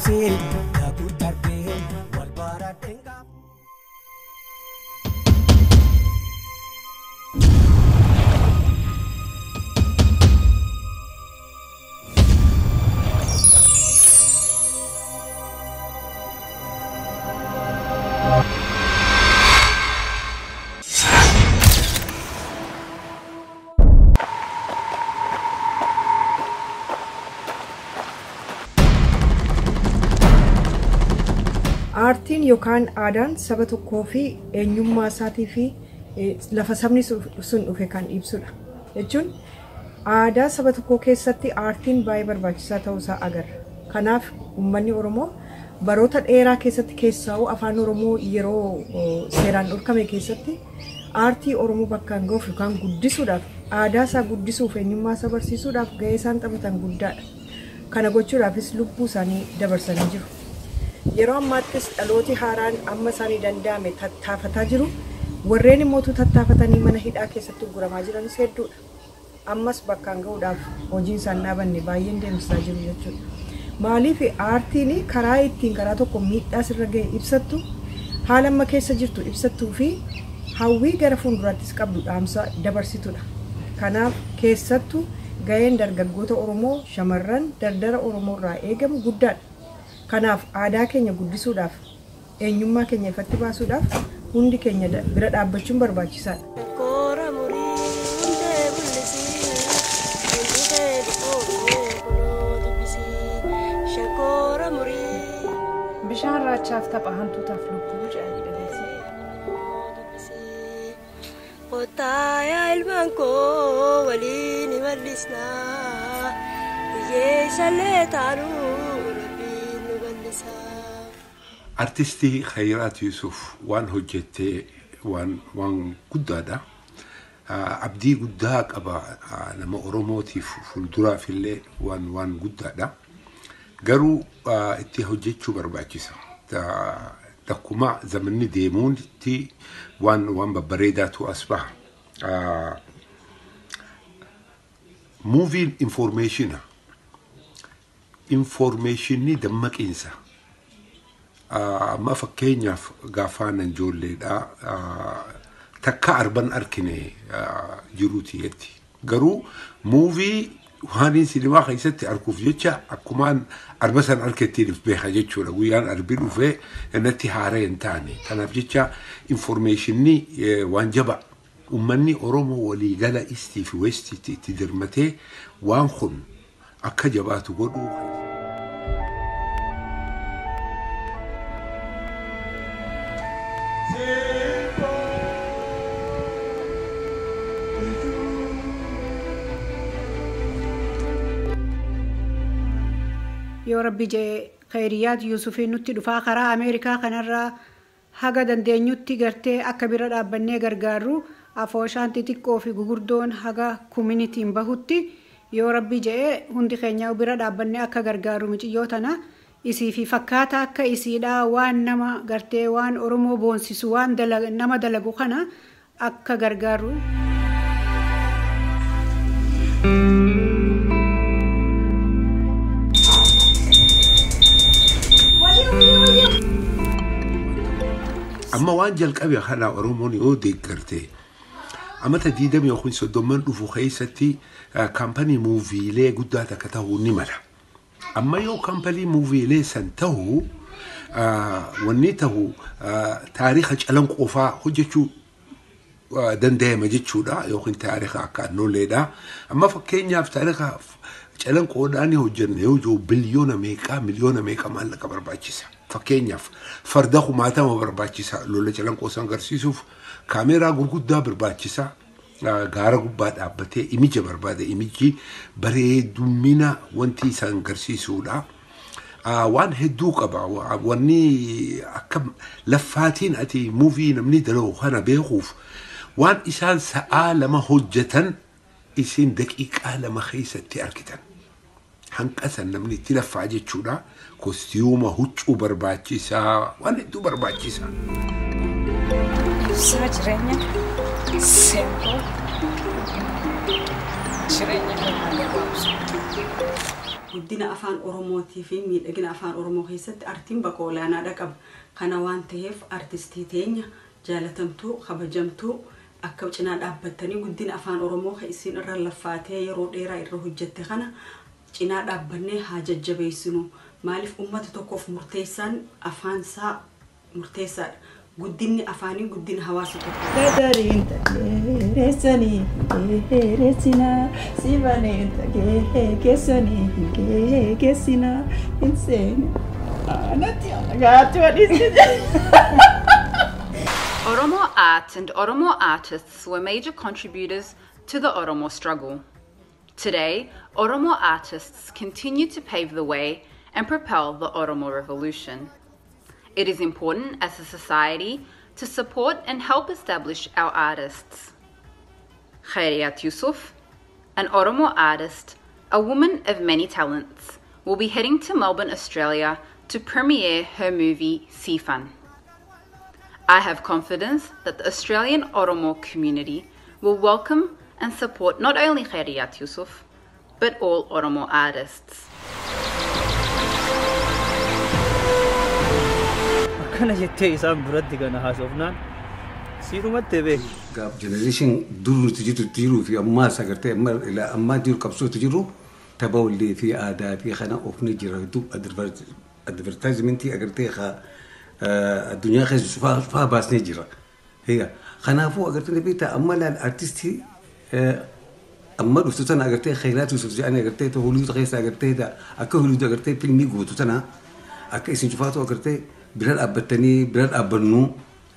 Dhiisi daakuu darbee wal baradheen gaafa. Aartiin yookaan aadaan saba tokkoo fi eenyummaa isaatii fi lafa sabni sun dhufe kan ibsudha. Jechuun aadaa saba tokkoo keessatti aartiin baay'ee barbaachisaa ta'uusaa agarra. Kanaaf uummanni Oromoo baroota dheeraa keessatti keessaa'u afaan Oromoo yeroo seeraan dhorkame keessatti aartii Oromoo bakkaan gahuuf yookaan guddisuudhaaf aadaa isaa guddisuuf eenyummaa isaa barsiisuudhaaf gahee isaan taphatan guddaadha. Kana gochuudhaafis lubbuu isaanii dabarsanii jiru. Yeroo ammaattis dhalooti haaraan amma isaanii danda'ame tattaafataa jiru. Warreen immoo tattaafatanii mana hidhaa keessatti guramaa jiranis hedduudha. Ammas bakkaan gahuudhaaf hojiin isaan dhaabanne baay'een deemsisaa jiru jechuudha. Maaliif aartiin karaa ittiin karaa tokko miidhaa sirra gahe ibsattu, haala amma keessa jirtu ibsattuu fi hawwii gara fuulduraattis qabdu dhaamsa dabarsitudha. Kanaaf keessattuu gaheen dargaggoota Oromoo shamarran dardara Oromoo irraa eegamu guddaadha. Kanaaf aadaa keenya guddisuudhaaf eenyummaa keenya ifatti baasuudhaaf hundi keenya bira dhaabbachuun barbaachisaadha. Bishaan raachaaf tapha hantuutaaf lubbuu jedhanii dhageesse. Qottaayaa ilmaan koo waliin bal'isnaa hiyyeessallee taanuu. Artistii Khayiraat Yusuf waan hojjettee waan guddaadha. Abdii guddaa qaba nama Oromootiif fuulduraaf illee waan guddaadha. Garuu itti hojjechuu barbaachisa. Takkuma zamanni deemuutti waan babbareedaatu as baha. Muuviin informeeshina. Informeeshinni dammaqiinsa. Amma fakkeenyaaf gaafaan ijoolleedha takka arban arkine jiruuti jetti. Garuu muuvii waan sinimaa keessatti arguuf jecha akkumaan arba san arkettiin beeka jechuudha. Guyyaan arbi dhufee natti haaree hin taane. Kanaaf jecha informeeshinni waan jaba. Uummanni Oromoo waliigala istii fi westiitti itti dirmatee waan kun akka jabaatu godhuu. Yoo rabbi jee Khayriyaat Yuusufiin nutti dhufaa karaa Ameerikaa kanarraa haga dandeenyutti gartee akka bira dhaabbannee gargaarru afooshaan xixiqqoo fi gugurdoon haga kuminitiin bahutti yoo rabbi jee hundi keenya bira dhaabbannee akka gargaarru miciyyoo tana isii fi fakkaata akka isiidhaa waan nama gartee waan Oromoo boonsisu waan nama dalagu kana akka gargaarru. Amma waan jalqabe kana Oromoon yoo deeggarte amata 20 yookiin 30 dhufu keessatti kaampanii muuviilee guddaa takka ta'uu ni mala. Amma yoo kaampanii muuviilee san ta'u wanni ta'u taariika calanqoo fa'aa hojjechuu danda'ama jechuudha yookiin taariika akka annoolleedha. Amma fakkeenyaaf taariika calanqoodhaan hojjenne yoo jiru biliyoona meeqaa miliyoona meeqa maallaqa barbaachisa. Fakkeenyaaf farda kumaatama barbaachisa lola calanqoo san agarsiisuuf kaameeraa gurguddaa barbaachisa. Gaara gubbaa dhaabbatee imija barbaada imiji bareedumina wanti isaan agarsiisuudha. Waan hedduu qaba wanni akka laffaatiin ati muuvii namni dalagu kana beekuuf waan isaan sa'aa 2 hojjetan isin daqiiqaa 2 keessatti argitan. Hanqasan namni itti laffaa jechuudha. Koostiyuuma huccuu barbaachisaa waan hedduu barbaachisa. Ibsaa jireenya seentoo jireenya kan gabaabsu. Guddina afaan Oromootii fi miidhagina afaan Oromoo keessatti artiin bakka olaanaadha qaba. Kana waan ta'eef artistii teenya jaalatamtuu kabajamtuu akka cinaa dhaabbattanii guddina afaan Oromoo kan isin irra laffaatee yeroo dheeraa irra hojjette kana cinaa dhaabbannee haa jajjabeessinu. Maaliif uummata tokkoof murteessaan afaansaa murteessaadha. Guddinni afaanii guddina hawaasa tokko. Gadariin dheeressanii dheeressinaa sibaneen keessanii keessinaa hin seene. Anatti gaatti wadhiisite. Oromo art and Oromo artists were major contributors to the Oromo struggle. Today, Oromo artists continue to pave the way and propel the Oromo revolution. It is important as a society to support and help establish our artists. Khairiyat Yusuf, an Oromo artist, a woman of many talents, will be heading to Melbourne, Australia to premiere her movie Sifan. I have confidence that the Australian Oromo community will welcome and support not only Khairiyat Yusuf, but all Oromo artists. Akkana jettee isaan biratti kana haasofnaan siidhumatti beeku. Gaaf generation dur nuti jirtu jiruu fi ammaas agartee ammaa jiru qabsootu jiru tapha wallee fi aadaa fi kana ofni jira hedduu advertisementii agartee addunyaa keessa faa baasnee jira. Kanaafuu agartee beektaa amma laal artistii amma dhuftu tana agartee Khayraat Yusuf jedhanii agartee Holiwud keessa agartee akka Holiwud agartee filmii gootu tana akka isin cufaatu agartee bira dhaabbattanii bira dhaabbannu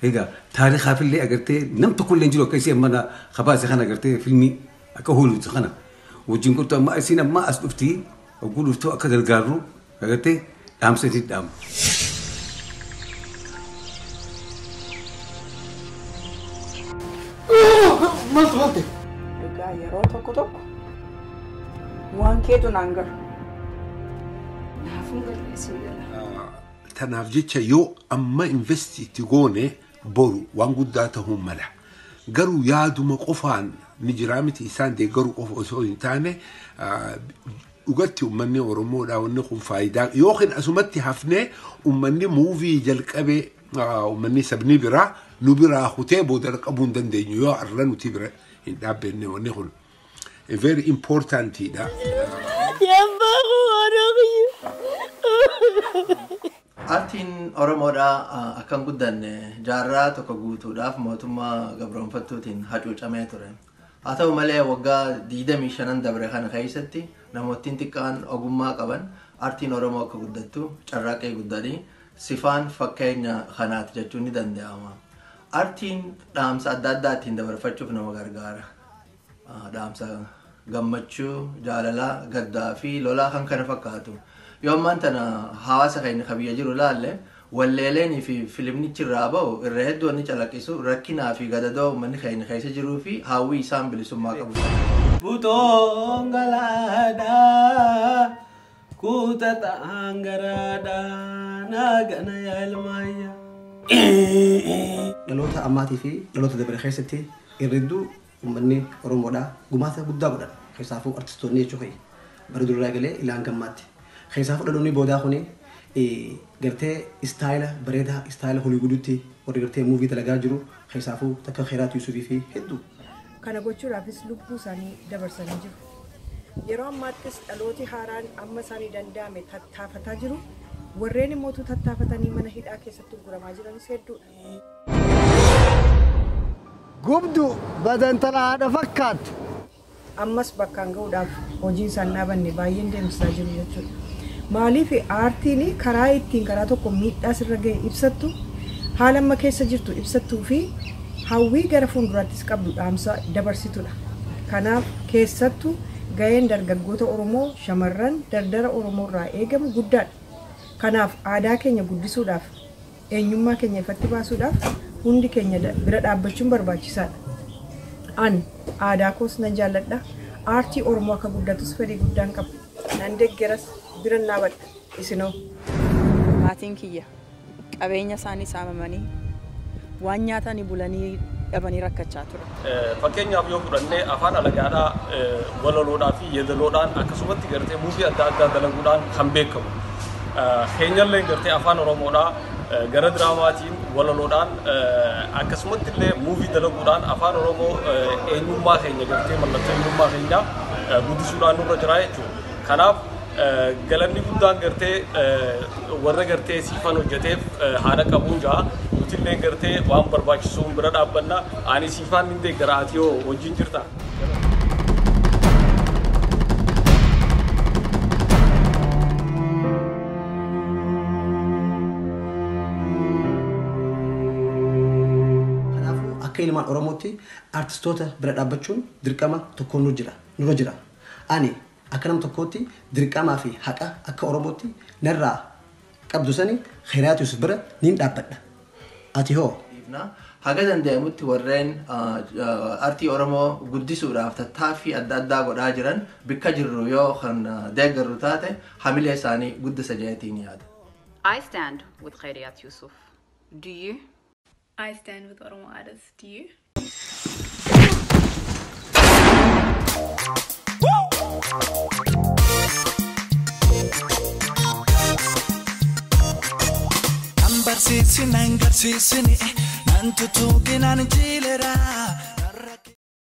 egaa taariikaaf illee agartee nam tokko illee jiru akka isin mana kabaase kana agartee filmii akka Holiwud kana wajjin godhu amma isin amma as dhuftii oguu dhuftuu akka gargaarru agartee dhaamsa isin dhaamu. Maaltu malte? Dhugaa yeroo tokko tokko waan keetu naan galu. Naafuun galmeessuu jala. Tanaaf jecha yoo amma invest itti goone boru waan guddaa ta'uu mala. Garuu yaaduma qofaan ni jiraa miti isaan deeggaruu qofa osoo hin taane dhugatti uummanni Oromoodhaa wanni kun faayidaa yookiin asumatti hafnee uummanni muuvii jalqabee uummanni sabni biraa nu biraa kutee booda qabuu hin dandeenyu yoo arra nuti bira hin dhaabbenne wanni kun very importantidha. Artiin Oromoodhaa akkan guddanne jaarraa tokko guutuudhaaf mootummaa gabroonfattuutiin hacuucamee ture. Haa ta'u malee waggaa 25 dabre kana keessatti namootni xiqqaan ogummaa qaban artiin Oromoo akka guddattu carraaqqii guddanii sifaan fakkeenya kanaati jechuun ni danda'ama. Artiin dhaamsa adda addaa ittiin dabarfachuuf nama gargaara. Dhaamsa gammachuu, jaalalaa, gaddaa fi lolaa kan kana fakkaatu. Yoo ammaan tana hawaasa keenya kan biyya jiru ilaalle walleeleenii fi filimnichi irraa bahu irra hedduu inni calaqqisu rakkinaa fi gadadoo uummanni keenya keessa jiruu fi hawwii isaan bilisummaa qabu. Butoon galaadhaa kuutataan garaadhaa naagana yaa ilmaayyaa. Dhaloota ammaatii fi dhaloota dabre keessatti irra hedduu uummanni Oromoodhaa gumaata guddaa godhan keessaafuu artistoonni jechuu kiyya bara duraa galee ilaan gammaatti. Keessaafuu dhaloonni boodaa kuni gartee istaayila bareedaa istaayila Holiwuditti warri gartee muuvii dalagaa jiru keessaafuu takka Khayraat Yusufii fi hedduu. Kana gochuudhaafis lubbuu isaanii dabarsanii jiru. Yeroo ammaattis dhalooti haaraan amma isaanii danda'ame tattaafataa jiru. Warreen immoo tattaafatanii mana hidhaa keessatti guramaa jiranis hedduudha. Gubdu badantala haadha fakkaattu. Ammas bakkaan gahuudhaaf hojii isaan dhaabanne baay'een deemsisaa jiru jechuudha. Maaliif aartiin karaa ittiin karaa tokko miidhaa sirra gahe ibsattu haala amma keessa jirtu ibsattuu fi hawwii gara fuulduraattis qabdu dhaamsa dabarsitudha. Kanaaf keessattuu gaheen dargaggoota Oromoo shamarran dardara Oromoo irraa eegamu guddaadha. Kanaaf aadaa keenya guddisuudhaaf eenyummaa keenya ifatti baasuudhaaf hundi keenya bira dhaabbachuun barbaachisaadha. Ani aadaa koos nan jaalladha. Aartii Oromoo akka guddatus fedhii guddaan qaba. Nan deeggaras bira dhaabadha. Isinoo. Maatiin kiyya qabeenya isaanii saamamanii waan nyaatanii bulanii dhabanii rakkachaa turan. Fakkeenyaaf yoo fudhannee afaan alagaadhaa walaloodhaa fi yeedaloodhaan akkasumatti gartee movie adda addaa dalaguudhaan kan beekamu. Keenyallee gartee afaan Oromoodhaa gara diraamaatiin walaloodhaan akkasumatti illee movie dalaguudhaan afaan Oromoo eenyummaa keenya gartee mallattoo eenyummaa keenyaa guddisuudhaan nurra jira jechuudha. Kanaaf galanni guddaan gartee warra gartee siifan hojjeteef haadha qabuun jaa nutillee gartee waan barbaachisuun bira dhaabbanna ani siifaan ni deeggara ati yoo wajjin jirta. Kanaafuu akka ilmaan Oromootti artistoota bira dhaabbachuun dirqama tokkoon nu jira nurra jira. Ani akka nama tokkootti dirqamaa fi haqa akka Oromootti narraa qabdu sani Khayriyaa Yusuf bira niin dhaabbadha. Ati hoo? Haga danda'amutti warreen artii Oromoo guddisuudhaaf tattaaffii adda addaa godhaa jiran bikka jirru yoo kan deeggarru taate hamilee isaanii guddisa jedheetiin yaada. I stand with Khairiyat Yusuf. Do you? I stand with Oromo artists. Do you? Nan barsiisi nan garsiisini nan tutuuqi nan jiilera.